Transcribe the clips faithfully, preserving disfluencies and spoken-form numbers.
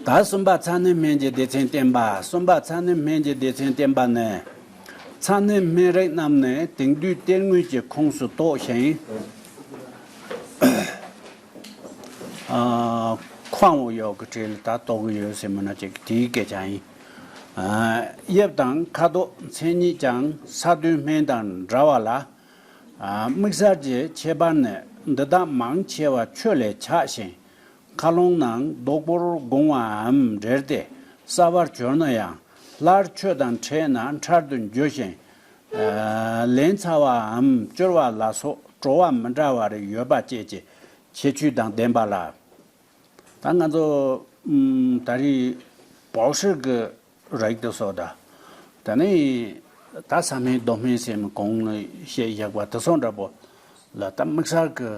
ད་གསུམ་པ་ཚ་ནད་སྨན་གྱི་སྡེ་ཚན་བསྟན་པ། གསུམ་པ་ཚ་ནད་སྨན་གྱི་སྡེ་ཚན་བསྟན་པ་ནི། ཚ་ནད་སྨན་རིགས་རྣམས་ནི་དེང་དུས་གཏེར་དངོས་ཀྱི་ཁོངས་སུ་གཏོགས་ཤིང་། ཨ། ཁོའང་ཡོད་ཀྱི་གྲས་ལ་ད་གཏོགས་ཀྱི་ཡོད་ཟེར་མིན་ན་ཅིག་དེའི་སྐད་ཆ་ཡིན། ཨ། དབྱིབས་དང་ཁ་དོག་མཚན་ཉིད་ཀྱང་ས་དོན་སྨན་དང་འདྲ་བ་ལ། ཨ། དམིགས་བསལ་གྱི་ཁྱད་པར་ནི་འདི་དག་མང་ཆེ་བ་ཆུ་ལས་ཆགས་ཤིང་། མཁའ་རླུང་ནང་ལྡོག་པོར་གོང་བའམ་འབྲེལ་ཏེ་གསལ་བར་གྱུར་ན་ཡང་སླར་ཆུ་དང་འཕྲད་ན་འཕྲལ་དུ་འགྱུར་ཞིང་། ཨ། ལན་ཚྭ་བའམ་སྐྱུར་བ་ལ་སོགས་བྲོ་བ་མི་འདྲ་བ་རེ་ཡོད་པ་བཅས་ཀྱི་ཁྱད་ཆོས་དང་ལྡན་པ་ལ། ད་ང་ཚོ་ཨམ། ད་རེས་པའོ་ཧྲི་གི་རིགས་དེ་ཚོ་དང་། ད་ནི་ད་ས་སྨན་རྡོ་སྨན་ཟེར་མི་གོང་ནས་བཤད་བཞག་པ་དེ་ཚོ་འདྲ་པོ་ལ་ད་དམིགས་བསལ་གྱི་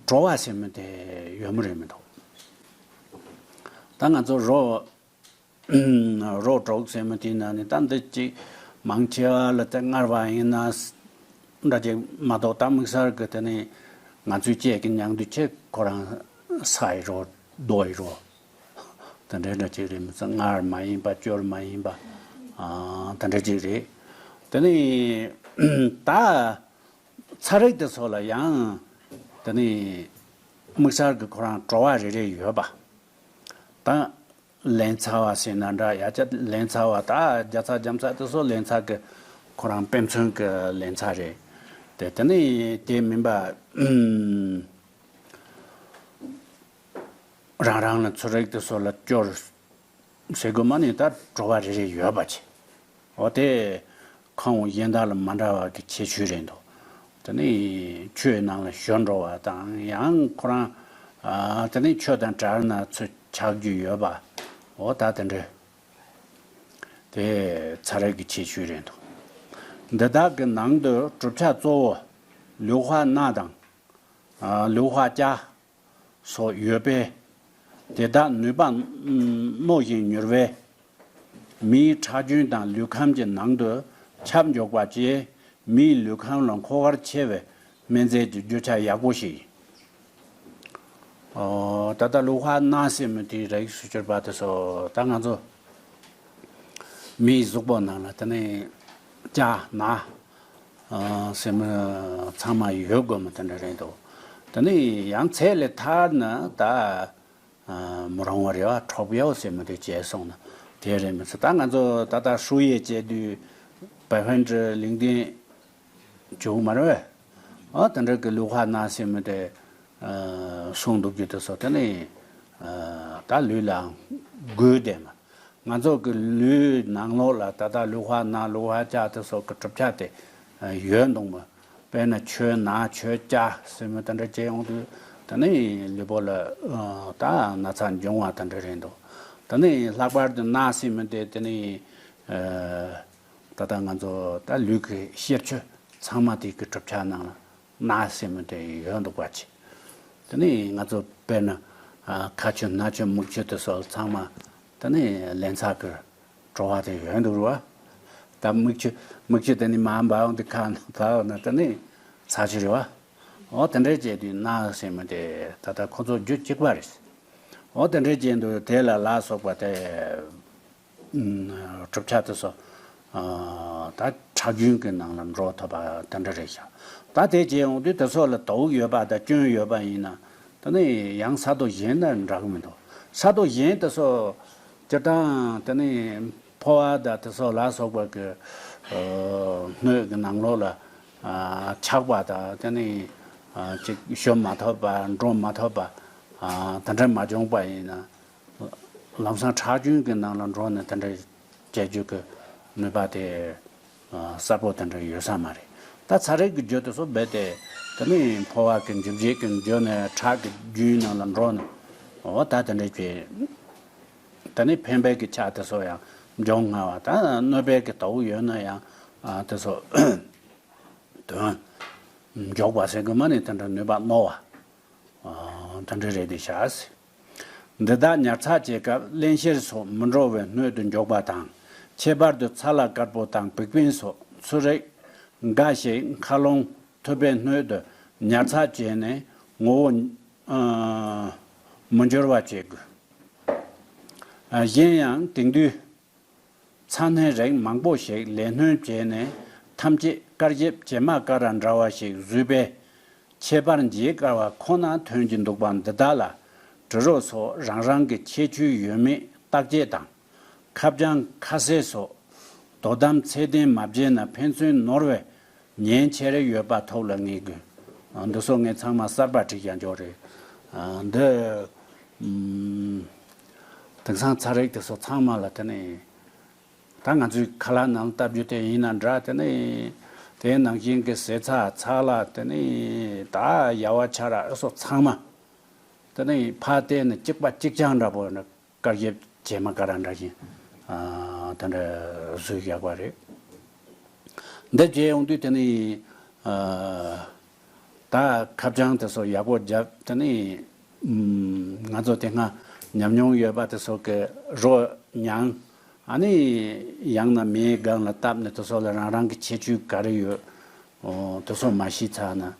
བྲོ་བ་ཟེར་མི་དེ་ཡོད་མི་རེད་མི་འདུག་ད་ང་ཚོ་རོ་རོ་དྲུག་ཟེར་མི་དེའི་ནང་ནས་ད་འདི་གཅིག་མང་ཆེ་བ་ལ་ད་མངར་བ་ཡིན་ན་འདྲ་ཅིག་མ་གཏོགས། ད་དམིགས་བསལ་གྱི་དེ་ནི་ང་ཚོའི་སྐད་ཀྱི་མྱང་འདུས་ཆེ་ཁོ་རང་ས་ཡི་རོ་རྡོ་ཡི་རོ། དེ་འདྲའི་འདྲ་ཅིག་རེད། མི་ཚེ་མངར་མ་ཡིན་པ་སྐྱུར་མ་ཡིན་པ། ཨ། དེ་འདྲ་ཅིག་རེད། དེ་ནི་ད་ཚ་རིགས་དེ་ཚོ་ལ་ཡང་དེ་ནི་དམིགས་བསལ་གྱི་ཁོ་རང་བྲོ་བ་རེ་རེ་ཡོད་པ། ད་ལན་ཚྭ་བ་ཟེར་ན་འདྲ། ཡ་ཆ་ལན་ཚྭ་བ་ད་རྒྱ་ཚྭ་རྒྱ་མཚོ་དེ་ཚོ་ལན་ཚྭ་གི་ཁོ་རང་དཔེ་མཚོན་གྱི་ལན་ཚྭ་རེད། དེ་དེ་ནི་དེ་མིན་པ། ཨུམ། རང་རང་ལ་ཚུ་རིགས་དེ་ཚོ་ལ་སྐྱོར་ཟེར་དགོས་མ་ནི་ད་བྲོ་བ་རེ་རེ་ཡོད་པ་ཆེ། འོ་དེ་ཁོང་གཞན་དག་ལ་མ་འདྲ་བ་གི་ཁྱད་ཆོས་རེད་འདུག་དེ་ནི་ཆུའི་ནང་ལ་ཞུ་འགྲོ་བ་དང་ཡང་ཁོ་རང་། ཨ། དེ་ནི་ཆུ་དང་བྲལ་ན་ཚུར་ཆགས་རྒྱུ་ཡོད་པ། འོ་ད་དེ་འདྲ། དེ་ཚ་རིགས་ཀྱི་ཁྱད་ཆོས་རེད་འདུག་འདི་དག་གི་ནང་དུ་གྲུབ་ཆ་གཙོ་བོ་ལུག་ཧྭ་སྣ་དང་། ཨ། ལུག་ཧྭ་སྐྱ་སོགས་ཡོད་པས། དེ་དག་ནུས་པ་རྣོ་ཞིང་མྱུར་བས། མིའི་ཁྲག་རྒྱུན་དང་ལུས་ཁམས་ཀྱི་ནང་དུ་ཁྱབ་འཇུག་པ་བཅས་མིའི་ལུས་ཁམས་ལ་མཁོ་གལ་ཆེ་བའི་སྨན་རྫས་ཀྱི་རྒྱུ་ཆ་ཡག་པོ་ཞིག་ཡིན། ཨོ། ད་ལྟ་ལུག་ཧྭ་སྣ་ཟེར་མི་དེའི་རིགས་སུ་གྱུར་པ་དེ་ཚོ་ད་ང་ཚོ་མིའི་གཟུགས་པོ་ནང་ལ་དེ་ནས་སྐྱ་སྣ། ཨ། ཟེར་མི་ཚང་མ་ཡོད་དགོས་མི་དེ་འདྲ་རེད་འདུག་དེ་ནས་ཡང་ཚད་ལས་ཐར་ན་ད། ཨ། མི་རུང་བ་རེད་བ། འཕྲོག་པའོ་ཟེར་མི་དེ་བྱས་སོང་ན་དེ་རེད་མི་ཚེ། ད་ང་ཚོ་ད་ལྟ་ཧྲུའུ་ཡེ་བྱས་དུས་བའི་ཧན་ཀྲི་ལིང་ཏིན་བྱུང་མ་རེད་བས། ཨ། དེ་འདྲ་གི་ལུག་ཧྭ་སྣ་ཟེར་མི་དེ། ཨ། སོང་འདུག་རྒྱུ་དེ་ཚོ་དེ་ནས། ཨ། ད་ལུས་ལའང་དགོས་བསྡད་མ། ང་ཚོ་གི་ལུས་ནང་ལོགས་ལ་ད་ལྟ་ལུག་ཧྭ་སྣ་ལུག་ཧྭ་སྐྱ་དེ་ཚོ་གི་གྲུབ་ཆ་དེ་ཡོད་འདུག་མོད། དཔེར་ན་ཆུའི་སྣ་ཆུའི་སྐྱ་ཟེར་མི་དེ་འདྲ་བྱས་ཡོང་དུས་དེ་ནི་ལུས་པོ་ལ། ཨ། ད་ན་ཚ་འབྱུང་བ་དེ་འདྲ་རེད་འདུག་དེ་ནི་ལྷག་པར་དུ་སྣ་ཟེར་མི་དེ་དེ་ནི། ཨ། ད་ལྟ་ང་ཚོ་ད་ལུས་ཀྱི་གཤེར་ཆུ་ཚང་མ་དེ་གི་གྲུབ་ཆ་ནང་ལ། སྣ་ཟེར་མི་དེ་ཡོད་འདུག་པ་ཆེ། དེ་ནི་ང་ཚོ་དཔེར་ན། ཨ། ཁ་ཆུ་སྣ་ཆུ་མིག་ཆུ་དེ་ཚོ་ཚང་མ་དེ་ནི་ལན་ཚྭ་གི་བྲོ་བ་དེ་ཡོད་འདུག་རེད་བ། ད་མིག་ཆུ་མིག་ཆུ་དེ་ནི་མར་འབབ་འོང་དུས་ཁ་ནང་བབས་ན་དེ་ནི་ཚྭ་ཆུ་རེད་བ། འོ་དེ་འདྲའི་བྱས་དུས་སྣ་ཟེར་མི་དེ་ད་ལྟ་ཁོ་ཚོ་རྒྱུ་གཅིག་པ་རེད། འོ་དེ་འདྲའི་བྱས་འདུག་དེ་ལ་ལ་སོགས་པ་དེ། ཨ། གྲུབ་ཆ་དེ་ཚོ། ཨ། ད་ཁྲག་རྒྱུན་གྱི་ནང་ལ་འགྲོ་ཐུབ་པ་དེ་འདྲ་རེད་ཤག་ད་དེ་བྱས་ཡོང་དུས་དེ་ཚོ་ལ་དུག་ཡོད་པ་དང་སྐྱོན་ཡོད་པ་ཡིན་ན་དེ་ནི་ཡང་ས་རྡོ་གཞན་དང་འདྲ་གི་མི་འདུག་ས་རྡོ་གཞན་དེ་ཚོ་སྤྱིར་བཏང་དེ་ནི་ཕོ་བ་དང་དེ་ཚོ་ལ་སོགས་པ་གི། ཨ། སྣོད་ཀྱི་ནང་ལོགས་ལ། ཨ། ཆགས་པ་དང་དེ་ནི། ཨ། ཅིག་ཞུ་མ་ཐུབ་པ་འགྲོ་མ་ཐུབ་པ། ཨ། དེ་འདྲ་མ་བྱུང་པ་ཡིན་ན། ལམ་སང་ཁྲག་རྒྱུན་གྱི་ནང་ལ་འགྲོ་ནས་དེ་འདྲ་བྱེད་རྒྱུ་གི་ནུས་པ་དེ་གསལ་པོ་དེ་འདྲ་ཡོད་ས་མ་རེད། ད་ཚ་རིགས་ཀྱི་རྒྱུ་དེ་ཚོ་རྦད་དེ་དེ་ནི་ཕོ་བ་གི་འཇུ་བྱེད་ཀྱི་རྒྱུ་ནས་ཁྲག་གི་རྒྱུན་ནང་ལ་འགྲོ་ནས། འོ་ད་དེ་འདྲ་བྱས་དེ་ནི་ཕན་པའི་གི་ཆ་དེ་ཚོ་ཡང་འབྱུང་སྔ་བ། ད་གནོད་པའི་གི་དུག་ཡོད་ན་ཡང་དེ་ཚོ་དོན་འཇོག་པ་ཟེར་གི་མ་ནི་དེ་འདྲ་ནུས་པ་རྣོ་བ། ཨ། དེ་འདྲ་རེད་དེ་ཤག་འདི་དག་ཉར་ཚགས་བྱེད་སྐབས་རླན་གཤེར་སོགས་མི་འགྲོ་བའི་སྣོད་དུ་འཇོག་པ་དང་། ཁྱད་པར་དུ་ཚ་ལ་དཀར་པོ་དང་བིག་ཕིན་སོགས་ཚུ་རིགས་འགའ་ཞིག་མཁའ་རླུང་ཐུབ་པའི་སྣོད་དུ་ཉར་ཚགས་བྱས་ནས་ངོ་བོ། ཨ། མི་འགྱུར་བ་བྱེད་དགོས། གཞན་ཡང་དེང་དུས་ཚང་སྣེ་རིགས་མང་པོ་ཞིག་ལས་སྣོན་བྱས་ནས་ཐམས་ཅད་དཀར་ཞབས་བྱེ་མ་ཀ་ར་འདྲ་བ་ཞིག་བཟོས་པས། ཁྱད་པར་འཇལ་དཀའ་བ་ཁོ་ན་ཐོན་གྱི་འདུག་པ་འདི་དག་ལ། འབྲི་རོགས་སོགས་རང་རང་གི་ཁྱད་ཆོས་ཡོད་མེད་བརྟག་དཔྱད་དང་། ཁ་བྱང་ཁ་གསལ་སོགས་དོ་དམ་ཚད་ལྡན་མ་བྱས་ན་ཕན་ཚུན་ནོར་བའི་ཉེན་ཆེར་ཡོད་པ་ཐོག་ལ་ངེས་དགོས། འདི་ཚོ་ངས་ཚང་མ་གསར་པ་བྲིས་ཀྱང་འཇོག་རེད། འདི་དེང་སང་ཚ་རིགས་དེ་ཚོ་ཚང་མ་ལ་དེ་ནས། ད་ང་ཚོའི་ཁ་ལག་ནང་ལྟ་རྒྱུ་དེ་ཡིན་ན་འདྲ། དེ་ནས་དེའི་ནང་བཞིན་གྱི་ཟས་ཚྭ་ཚྭ་ལ་དེ་ནས་ད་ཡ་བ་ཆ་ར་ཨེ་སོ་ཚང་མ་དེ་ནས་ཕར་བལྟས་ནས་གཅིག་པ་གཅིག་རྐྱང་འདྲ་པོ་ནི་དཀར་ཞབས་བྱེ་མ་ཀ་ར་འདྲ་བཞིན་དེ་འདྲ་བཟོས་བཞག་པ་རེད། འདི་བྱས་ཡོང་དུས་དེ་ནས་ད་ཁ་བྱང་དེ་ཚོ་ཡག་པོ་བརྒྱབ། དེ་ནས་ང་ཚོ་དེ་སྔ་ཉམས་མྱོང་ཡོད་པ་དེ་ཚོ་གི་རོ་མྱང་། ཨ་ནི་ཡང་ན་མེའི་སྒང་ལ་བཏབ་ནས་དེ་ཚོ་ལ་རང་རང་གི་ཁྱད་ཆོས་ག་རེ་ཡོད། འོ་དེ་ཚོ་མ་ཤེས་ཚར་ན་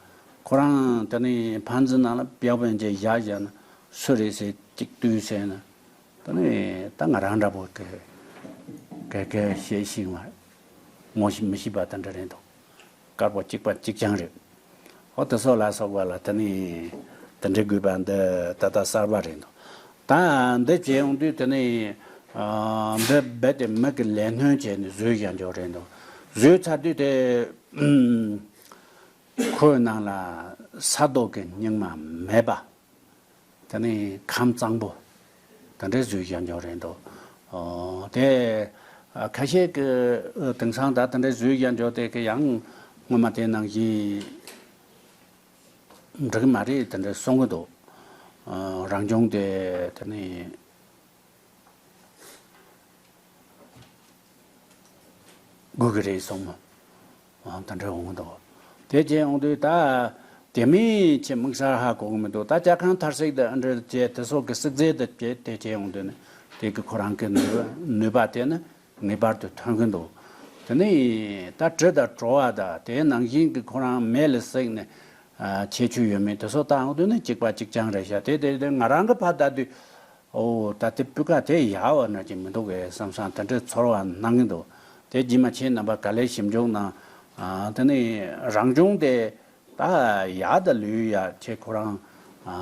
ཁོ་རང་དེ་ནས་ཕན་ཚུན་ནང་ལ་དཔེ་བན་ཅེ་བཞག་བཞག་ན་སུ་རེད་ཟེར་གཅིག་བཏུས་ཟེར་ན་དེ་ནས་ད་ང་རང་འདྲ་པོ་གི་ག་ག་བཤད་ཤེས་མ་ངོ་ཤེས་མི་ཤེས་པ་དེ་འདྲ་རེད་འདུག་དཀར་པོ་གཅིག་པ་གཅིག་རྐྱང་རེད། ཨོ་དེ་ཚོ་ལ་སོགས་པ་ལ་དེ་ནས་དེ་འདྲའི་དགོས་པ་འདི་ད་ལྟ་གསར་པ་རེད་འདུག་ད་འདི་བྱས་ཡོང་དུས་དེ་ནས་འདི་རྦད་དེ་མི་གི་ལས་སྣོན་བྱས་ནས་བཟོས་བཞག་འཇོག་རེད་འདུག་བཟོས་ཚར་དུས་དེ་ཁོའི་ནང་ལ་ས་རྡོ་གི་སྙིགས་མ་མེད་པ། དེ་ནས་ཁམས་གཙང་པོ་དེ་འདྲའི་བཟོས་བཞག་འཇོག་རེད་འདུག་ཨོ་དེ་ཁ་ཤས་ཀྱི་དེང་སང་ད་དེ་འདྲའི་བཟོས་བཞག་འཇོག་དེ་གི་ཡང་སྔོན་མ་དེ་ནང་བཞིན་འགྲིག་གི་མ་རེད་དེ་འདྲ་གསུང་གི་འདུག་ཨ་རང་བྱུང་དེ་དེ་ནས་དགོས་ཀྱི་རེད་གསུངས་མོ། ཨ་དེ་འདྲ་འོང་གི་འདུག་དེ་བྱས་འོང་དུས་ད་དེ་མིན་ཆེ་དམིགས་བསལ་ཧ་གོ་གི་མི་འདུག་ད་ཇ་ཁང་ཐར་སྲེག་དང་ཨ་འདྲ་བྱས་དེ་སོགས་ཀྱི་སྲེག་རྫས་དེ་བྱས་དེ་བྱས་འོང་དུས་ནི་དེ་གི་ཁོ་རང་གི་ནུས་པ་ནུས་པ་དེ་ནི། ངེས་པར་དུ་ཐོན་གྱི་འདུག་དེ་ནས་ད་དྲི་དང་བྲོ་བ་དང་དེའི་ནང་བཞིན་གྱི་ཁོ་རང་མེ་ལ་བསྲེགས་ནས་ཨ་ཁྱད་ཆོས་ཡོད་མེད་དེ་ཚོ་བཏང་འོང་དུས་ནི་གཅིག་པ་གཅིག་རྐྱང་རེད་ཤག་དེ་དེ་དེ་ང་རང་གི་ཕར་ལྟ་དུས་ཨོ་ད་དེ་སྤུས་ཀ་དེ་ཡག་པ་ན་ཅིག་མི་འདུག་གས་བསམ་བསམ་དེ་འདྲའི་ཚོར་བ་སྣང་གི་འདུག་དེ་རྗེས་མ་ཁྱེད་རྣམ་པ་ག་ལེར་ཞིབ་འཇུག་གནང་། ཨ་དེ་ནས་རང་བྱུང་དེ་ད་ཡག་དང་ལུས་ཡག་ཁྱེད་ཁོ་རང་ཨ་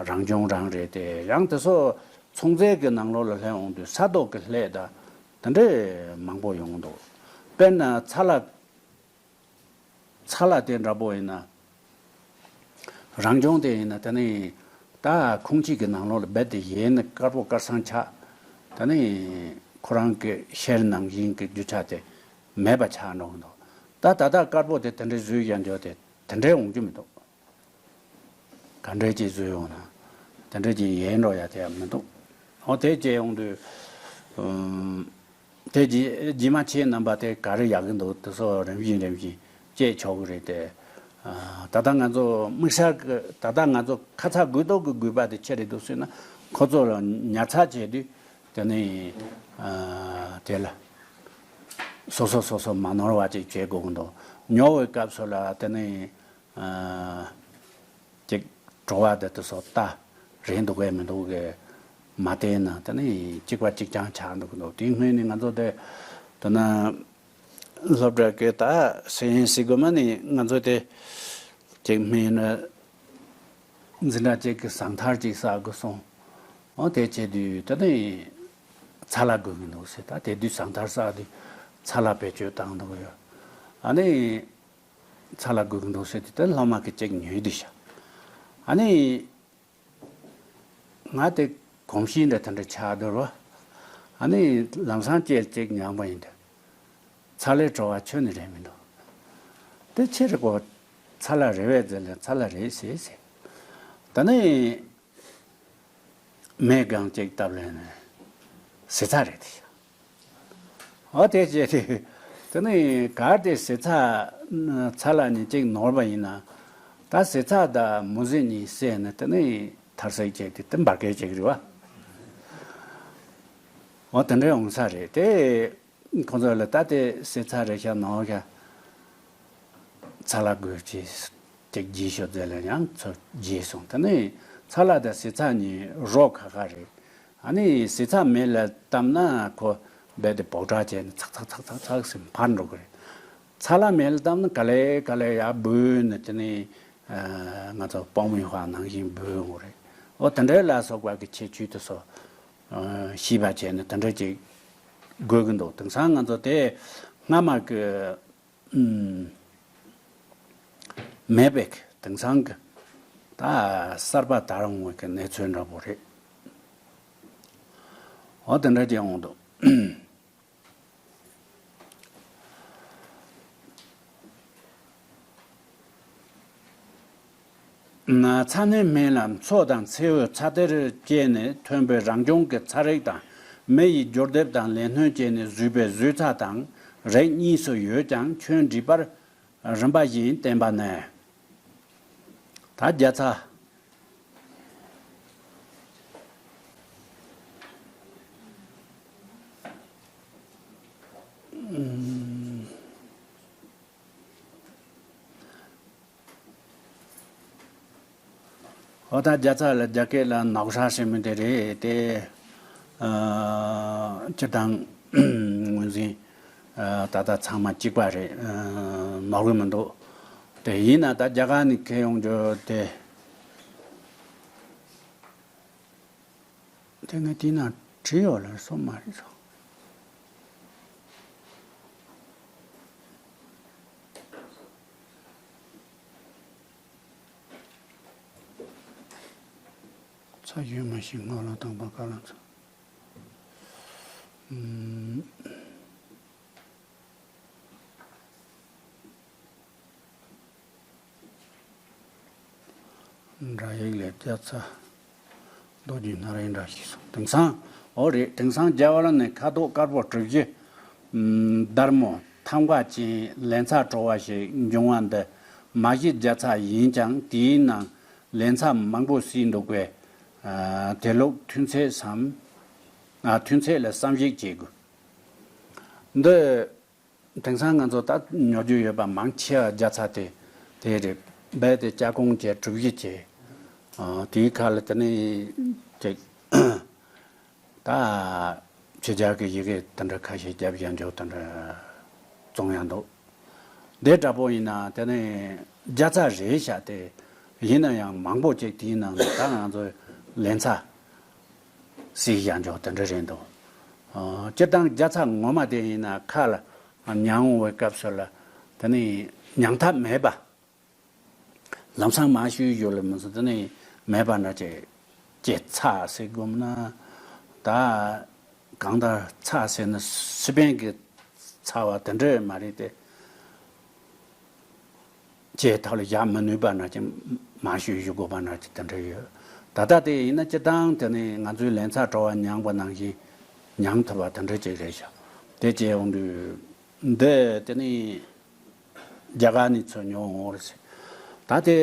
རང་བྱུང་རང་རེད་དེ་ཡང་དེ་ཚོ་ཚོང་རྫས་ཀྱི་ནང་ལོགས་ལ་ལྷན་འོང་དུས་ས་རྡོ་གི་ལྷད་དང་། དེ་འདྲས་མང་པོ་ཡོང་གི་འདུག་དཔེར་ན་ཚ་ལ། ཚ་ལ་དེ་འདྲ་པོ་ཡིན་ན། རང་བྱུང་དེ་ཡིན་ན་དེ་ནི་ད་ཁུངས་གཅིག་གི་ནང་ལོགས་ལ་རྦད་དེ་ཡལ་ནས་དཀར་པོ་དཀར་སང་ཆགས། དེ་ནི་ཁོ་རང་གི་ཤེལ་ནང་བཞིན་གྱི་རྒྱུ་ཆ་དེ་མེད་པ་ཆགས་འགྲོ་གི་འདུག་ད་ད་ལྟ་དཀར་པོ་དེ་དེ་འདྲས་བཟོས་ཡང་འཇོག་དེ་དེ་འདྲས་འོང་རྒྱུ་མི་འདུག་ག་འདྲས་ཅིག་བཟོས་ཡོང་ན། དེ་འདྲས་ཅིག་ཡལ་འགྲོ་ཡ་དེ་ཡང་མི་འདུག་འོ་དེ་བྱས་ཡོང་དུས། ཨུམ། དེ་རྗེས་རྗེས་མ་ཁྱེད་རྣམ་པ་དེ་ག་རེ་ཡག་གི་འདུག་དེ་ཚོ་རིམ་བཞིན་རིམ་བཞིན་བཅད་ཆོག་གི་རེད་དེ། ཨ། ད་ལྟ་ང་ཚོ་དམིགས་བསལ་གྱི་ད་ལྟ་ང་ཚོ་ཁ་ཚ་དགོས་གཏུགས་ཀྱི་དགོས་པ་དེ་ཆེ་རེད་འདུག་ཟེར་ན་ཁོ་ཚོ་ལ་ཉར་ཚགས་བྱས་དུས་དེ་ནས་ཨ། དེ་ལ་སོ་སོ་སོ་སོ་མ་ནོར་བ་ཅིག་བྱེད་དགོས་ཀྱི་འདུག་ཉོ་བའི་སྐབས་སུ་ལ་དེ་ནས། ཨ། ཅིག་བྲོ་བ་དེ་དེ་ཚོ་ལྟ་རེད་འདུག་གས་མི་འདུག་གས་མ་བལྟས་ན་དེ་ནི་གཅིག་པ་གཅིག་རྐྱང་ཆགས་འདུག་གི་འདུག་དེའི་སྔོན་ནས་ང་ཚོ་དེ་དེ་ན་སློབ་གྲྭ་གི་ད་སེ་ཡན་སི་གོ་མ་ནི་ང་ཚོ་དེ་ཅིག་སྨན་ན་འཛིན་གྲྭ་གཅིག་གི་ཟངས་ཐར་ཅིག་བསགས་དགོས་སོང་། འོ་དེ་བྱས་དུས་དེ་ནི་ཚ་ལ་དགོས་གི་འདུག་ཟེར། ད་དེ་དུས་ཟངས་ཐར་བསགས་དུས་ཚ་ལ་བེད་སྤྱོད་བཏང་འདུག་ཡོད། ཨ་ནི། ཚ་ལ་དགོས་ཀྱི་འདུག་ཟེར་དུས་དེ་སློབ་མ་གི་གཅིག་ཉོས་དུས་ཤག་ཨ་ནི། ང་དེ་གོམས་གཤིས་འདྲ་དེ་འདྲ་ཆགས་འདུག་རོ། ཨ་ནི་ལམ་སང་ཅེལ་གཅིག་མྱངས་པ་ཡིན་ཏེ། ཚ་ལའི་བྲོ་བ་ཁྱོན་ནས་རེད་མི་འདུག་དེ་ཕྱིར་གོ། ཚ་ལ་རེད་བས་ཟེར་ལ་ཚ་ལ་རེད་ཟེར་ཟེར། ད་ནི། མེ་སྒང་གཅིག་བཏབ་ལས་ནས། ཟེ་ཚ་རེད་དེ། འོ་དེ་བྱས་ཏེ། དེ་ནི་གལ་ཏེ་ཟེ་ཚ། ཚ་ལ་ནི་གཅིག་ནོར་བ་ཡིན་ན། ད་ཟེ་ཚ་དང་མུ་ཟེ་གཉིས་བསྲེས་ནས་དེ་ནི་ཐར་སེག་བྱས་ཏེ་དེ་འབར་གས་ཅིག་རེད་བ། འོ་དེ་འདྲའི་འོང་ས་རེད་དེ། ཁོ་ཚོ་ལ་ད་དེ་ཟེ་ཚ་རེད་ཤག་ནོར་ཤག་ཚ་ལ་དགོས་ཀྱི་ཅིག་བརྗེས་ཤོག་ཟེར་ལ་ཡང་ཚུར་བརྗེས་སོང་། དེ་ནས་ཚ་ལ་དང་ཟེ་ཚ་གཉིས་རོ་ཁ་ཁ་རེད། ཨ་ནི་ཟས་ཚྭ་མེ་ལ་བཏབ་ན་ཁོ་རྦད་དེ་བོག་ཁྲག་བྱས་ནས་ཚག་ཚག་ཚག་ཚག་ཚག་ཟེར་འཕར་འགྲོ་གི་རེད། ཚྭ་ལ་མེ་ལ་བཏབ་ན་ག་ལེ་ག་ལེ་ཡར་སྦོས་ནས་དེ་ནས་ང་ཚོ་པགས་མའི་ཧ་ནང་བཞིན་སྦོས་འོང་རེད། འོ་དེ་འདྲའི་ལ་སོགས་པ་གི་ཁྱད་ཆོས་དེ་ཚོ་ཤེས་པ་བྱས་ནས་དེ་འདྲ་ཅིག་དགོས་ཀྱི་འདུག་དེང་སང་ང་ཚོ་དེ་སྔ་མ་གི་ཨུམ། མེད་པའི་དེང་སང་གི་ད་གསར་པ་དར་འོང་བའི་གི་གནས་ཚུལ་འདྲ་པོ་རེད། འོ་དེ་འདྲ་ཅིག་འོང་འདུག་ན་ཚྭ་སྣོན་སྨན་ལ་མཚོ་དང་མཚེའུ་ཚྭ་གཏེར་བཅས་ནས་ཐོན་པའི་རང་བྱུང་གི་ཚྭ་རིགས་དང་མེ་ཡི་སྦྱོར་སྡེབ་དང་ལས་སྣོན་བཅས་ནས་བཟོས་པའི་བཟོས་ཚྭ་དང་རིགས་གཉིས་སུ་ཡོད་ཀྱང་ཁྱོན་འགྲིག་པར་རིམ་པ་བཞིན་བསྟན་པ་ནི། ད་བརྒྱ་ཚྭ། འོ་ད་བརྒྱ་ཚྭ་ལ་རྒྱ་སྐད་ལ་ནག་ཧྲ་ཟེར་མི་དེ་རེད་དེ། ཨ། སྤྱིར་བཏང་ངོས་འཛིན་ཨ། ད་ལྟ་ཚང་མ་གཅིག་པ་རེད། ཨ། ནོར་གི་མི་འདུག་དེ་ཡིན་ན་ད་རྒྱ་གར་ནས་ཁྱེར་ཡོང་རྒྱུ་དེ། དེ་ངས་དེ་ན་བྲིས་ཡོད་ལ་སོ་མ་རེད་སོ། ཚྭ་ཡོད་མ་ཤེས་སྔོ་ལ་དང་པ་ཀ་ལ་ཚྭ། ཨུམ། འདྲ་ཡིག་ལས་རྒྱ་ཚྭ། རྡོ་རྗེ་སྣ་རལ་འདྲ་ཞིག་སོང་། དེང་སང་། འོ་རེད། དེང་སང་རྒྱ་གར་ནས་ཁ་དོག་དཀར་པོ་གྲུ་བཞི། ཨུམ། སྡར་མོ་ཐང་ག་ཅན་ལན་ཚྭ་བྲོ་བ་ཞིག་འབྱུང་བ་འདི་མ་གཞི་རྒྱ་ཚྭ་ཡིན་ཀྱང་དེའི་ནང་ལན་ཚྭ་མང་པོ་བསྲེས་འདུག་པས། ཨ། དེ་ལུགས་ཐུན་ཚད་སམ། ཨ། ཐུན་ཚད་ལ་བསམ་གཞིག་བྱེད་དགོས། འདི། དེང་སང་ང་ཚོ་ད་ཉོ་རྒྱུ་ཡོད་པ་མང་ཆེ་བ་རྒྱ་ཚྭ་དེ་དེ་རེད། རྦད་དེ་ལྕགས་གོང་བྱས་གྲུ་བཞི་བྱས། ཨ། དེའི་ཁ་ལ་དེ་ནས་ཅིག་ད་ཕྱི་རྒྱལ་གྱི་ཡི་གེ་དེ་འདྲ་ཁ་ཤས་རྒྱབ་ཡང་འཇོག་དེ་འདྲ་བཙོང་ཡང་འདུག་འདི་འདྲ་པོ་ཡིན་ན་དེ་ནས་རྒྱ་ཚྭ་རེད་ཤག་དེ་ཡིན་ན་ཡང་མང་པོ་ཅིག་དེའི་ནང་ནས་ད་ང་ཚོ་ལན་ཚྭ་བསྲེས་ཡང་འཇོག་དེ་འདྲ་རེད་འདུག་ཨ། སྤྱིར་བཏང་རྒྱ་ཚྭ་ངོ་མ་དེ་ཡིན་ན་ཁ་ལ་མྱང་འོང་བའི་སྐབས་སུ་ལ་དེ་ནི་མྱང་ཐབས་མེད་པ། ལམ་སང་མ་ཞུས་ཞུ་ལ་མི་ཚོ་དེ་ནི་མེད་པ་འདྲ་ཅིག་ཅེ་ཚ་ཟེར་དགོས་ན། ད་གང་ལྟར་ཚ་ཟེར་ན་སི་པན་གྱི་ཚ་བ་དེ་འདྲ་མ་རེད་དེ། ཅེ་ཐབས་ལ་བཞག་མི་ནུས་པ་འདྲ་ཅིག་མ་ཞུས་ཞུ་དགོས་པ་འདྲ་ཅིག་དེ་འདྲ་ཡོད། ད་ལྟ་དེ་ཡིན་ན་སྤྱིར་བཏང་དེ་ནི་ང་ཚོའི་ལན་ཚྭ་བྲོ་བ་མྱངས་པ་ནང་བཞིན་མྱང་ཐུབ་པ་དེ་འདྲ་ཅིག་རེད་ཤག་དེ་བྱས་ཡོང་དུས། འདི་དེ་ནི་རྒྱ་གར་ནས་ཚུར་ཉོ་འོང་རེད་ཟེར། ད་དེ་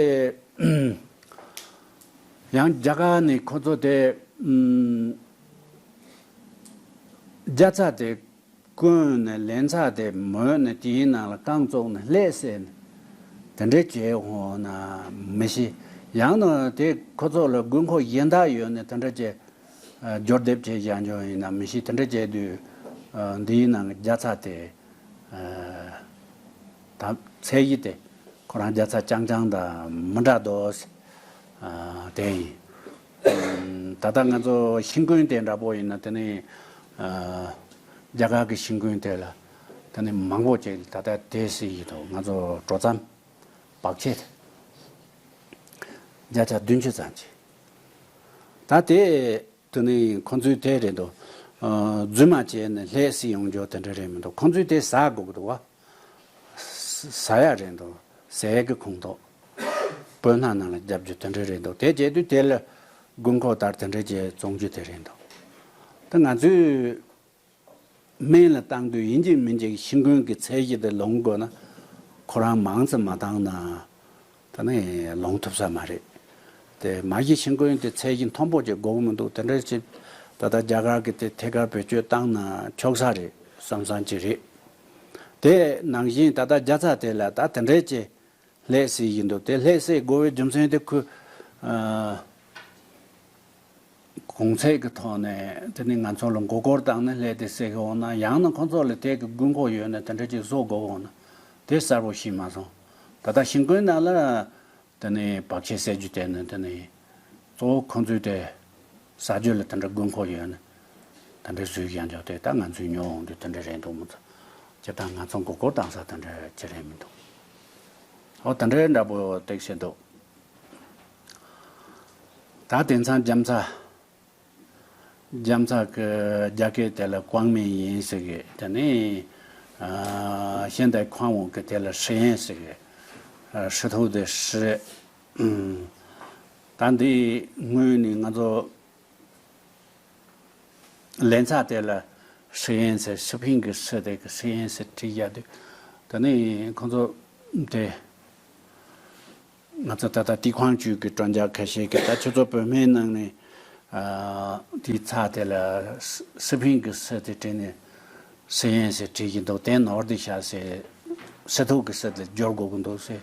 ཡང་རྒྱ་གར་ནས་ཁོ་ཚོ་དེ་ཨུམ། རྒྱ་ཚྭ་དེ་བསྐོལ་ནས་ལན་ཚྭ་དེ་མོལ་ནས་དེའི་ནང་ལ་རྐང་བཙུགས་ནས་ལྷད་བསྲེས་ནས་དེ་འདྲ་བྱས་འོང་ན་མི་ཤེས། ཡང་ན་དེ་ཁོ་ཚོ་ལ་དགོས་མཁོ་གཞན་དག་ཡོད་ནས་དེ་འདྲ་བྱས། སྦྱོར་སྡེབ་བྱས་བཞག་འཇོག་ཡིན་ན་མི་ཤེས། དེ་འདྲ་བྱས་དུས་འདིའི་ནང་རྒྱ་ཚྭ་དེ་ད་ཚད་གཞི་དེ་ཁོ་རང་རྒྱ་ཚྭ་རྐྱང་རྐྱང་དང་མི་འདྲ་འདུག་དེ་ཡིན། ད་ལྟ་ང་ཚོ་ཤིང་ཀུན་དེ་འདྲ་པོ་ཡིན་ན་དེ་ནི་རྒྱ་གར་གྱི་ཤིང་ཀུན་དེ་ལ་དེ་ནི་མང་པོ་ཅིག་ད་ལྟ་དེ་སྲིད་ཡིན་འདུག་ང་ཚོ་གྲོ་ཙམ་བག་ཕྱེ་རྒྱ་ཆ་བདུན་ཅུ་ཙམ་ཅིག་ད་དེ་དེ་ནི་ཁོང་ཚོའི་དེ་རེད་འདུག་རྫུན་མ་བྱས་ནས་ལྷད་སྲིད་ཡོང་རྒྱུ་དེ་འདྲ་རེད་མི་འདུག་ཁོང་ཚོའི་དེ་ཟ་དགོས་ཀྱི་འདུག་བ། ཟ་ཡ་རེད་འདུག་ཟས་ཀྱི་ཁོངས་གཏོགས། སྤོས་སྣ་ནང་ལ་རྒྱབ་རྒྱུ་དེ་འདྲ་རེད་འདུག་དེ་བྱས་དུས་དེ་ལ་དགོས་མཁོ་ལྟར་དེ་འདྲ་བྱས་བཙོང་རྒྱུ་དེ་རེད་འདུག་ད་ང་ཚོས། སྨན་ལ་བཏང་དུས་ཡིན་གཅིག་མིན་གཅིག་ཤིང་ཀུན་གྱི་ཚད་གཞི་དེ་ལོངས་དགོས་ན། ཁོ་རང་མང་ཙམ་མ་བཏང་ན། ད་ནི་ལོངས་ཐུབ་ས་མ་རེད། དེ་མ་གཞི་ཤིང་ཀུན་དེ་ཚད་གཞི་མཐོན་པོ་ཅིག་དགོས་ཀྱི་མི་འདུག་དེ་འདྲ་ཞིག་ད་ལྟ་རྒྱ་གར་གྱི་དེ་ཐད་ཀར་བེད་སྤྱོད་བཏང་ན་ཆོག་ས་རེད་བསམ་བསམ་ཅིག་རེད། དེ་ནང་བཞིན་ད་ལྟ་རྒྱ་ཚྭ་དེ་ལ་ད་དེ་འདྲའི་ཅིག་ལྷད་སྲིད་ཀྱི་འདུག་དེ་ལྷད་སྲིད་དགོས་པའི་རྒྱུ་མཚན་དེ་ཁོས། ཨ། གོང་ཚད་ཀྱི་ཐོག་ནས་དེ་ནི་ང་ཚོ་ལ་མགོ་སྐོར་བཏང་ནས་སླེབས་ཏེ་ཟེར་གི་འོང་ན། ཡང་ན་ཁོང་ཚོ་ལ་དེ་གི་དགོས་མཁོ་ཡོད་ན་དེ་འདྲ་ཅིག་བཟོ་དགོས་འོང་ན། དེ་གསལ་པོ་ཤེས་མ་སོང་། ད་ལྟ་ཤིང་ཀུན་ནང་ལ་དེ་ནི་བག་ཕྱེ་བསད་རྒྱུ་དེ་ནི་དེ་ནི་གཙོ་བོ་ཁོང་ཚོས་དེ་ཟ་རྒྱུ་ལ་དེ་འདྲ་དགོས་མཁོ་ཡོད་ན་དེ་འདྲ་བཟོས་ཀྱང་འཇོག་དེ། ད་ང་ཚོས་ཉོ་འོང་དུས་དེ་འདྲ་རེད་འདུག་མི་ཚོ། སྤྱིར་བཏང་ང་ཚོ་མགོ་སྐོར་བཏང་ས་དེ་འདྲ་ཅི་རེད་མི་འདུག། ཨོ་དེ་འདྲའི་འདྲ་པོ་ཏིག་ཤི་འདུག། ད་དེང་སང་རྒྱ་མཚོ། རྒྱ་མཚོ་གི་རྒྱ་སྐད་དེ་ལ་ཀོང་མེ་ཡིན་ཟེར་གི། དེ་ནས་ཨ་ཤིང་ཏོག་ཁང་བ་གི་དེ་ལ་ཧྲི་ཡན་ཟེར་གི། ཨ་ཧྲི་ཐོག་དེ་ཧྲི། ཨུམ། ད་འདི་སྔོན་ནས་ང་ཚོ་ལན་ཚྭ་དེ་ལ་ཧྲི་ཡན་ཟེར། ཧྲི་ཕིང་གི་ཧྲི་དེ་གི་ཧྲི་ཡན་ཟེར་བྲིས་ཡ་དུས། དེ་ནས་ཁོང་ཚོ་དེ། ང་ཚོ་ད་ལྟ་ཏི་ཁོང་ཅུས་ཀྱི་དྲ་རྒྱ་ཁ་ཤས་ཀྱིས་ད་ཁྱོད་ཚོ་བོད་སྨན་ནང་ནས་ཨ་དེའི་ཚྭ་དེ་ལ་ཧྲི་ཧྲི་ཕིང་གི་ཧྲི་དེ་བྲིས་ནས་ཧྲི་ཡན་ཟེར་བྲིས་ཀྱི་འདུག། དེ་ནོར་དེ་ཤ་ཟེར། ཧྲི་ཐོག་གི་ཧྲི་དེ་སྦྱོར་དགོས་ཀྱི་འདུག་ཟེར།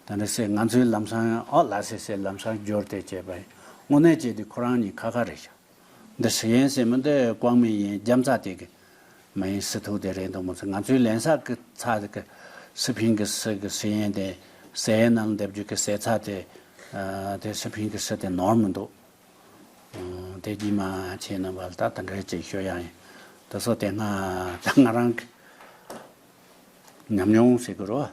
དེ་འདྲ་ཟེར། ང་ཚོའི་ལམ་སང་ཨོ་ལགས་ཟེར་ཟེར་ལམ་སང་སྦྱོར་དེ་བྱས་པ་ཡིན། དངོས་གནས་བྱས་དུས་ཁོ་རང་གཉིས་ཁ་ཁ་རེད་ཤག། འདི་ཧྲི་ཡན་ཟེར་མི་འདི་ཀོང་མེ་ཡིན། རྒྱ་མཚོ་དེ་གི་མེ་ཡིན། ཧྲི་ཐོག་དེ་རེད་འདུག་མོ་ཟེར། ང་ཚོའི་ལན་ཚྭ་གི་ཚྭ་གི་ཧྲི་ཕིང་གི་ཧྲི་གི་ཧྲི་ཡན་དེ་ཟས་ནང་འདེབས་རྒྱུ་གི་ཟས་ཚྭ་དེ། ཨ་དེ་ཧྲི་ཕིང་གི་ཧྲི་དེ་ནོར་མི་འདུག། ཨ་དེ་རྗེས་མ་ཁྱེད་རྣམ་པ་ལ་ད་དེ་འདྲ་ཅིག་ཤོད་ཡ་ཡིན། དེ་སོ་དེ་སྔ་ད་ང་རང་གི་ཉམས་མྱོང་ཟེར་གི་རོ།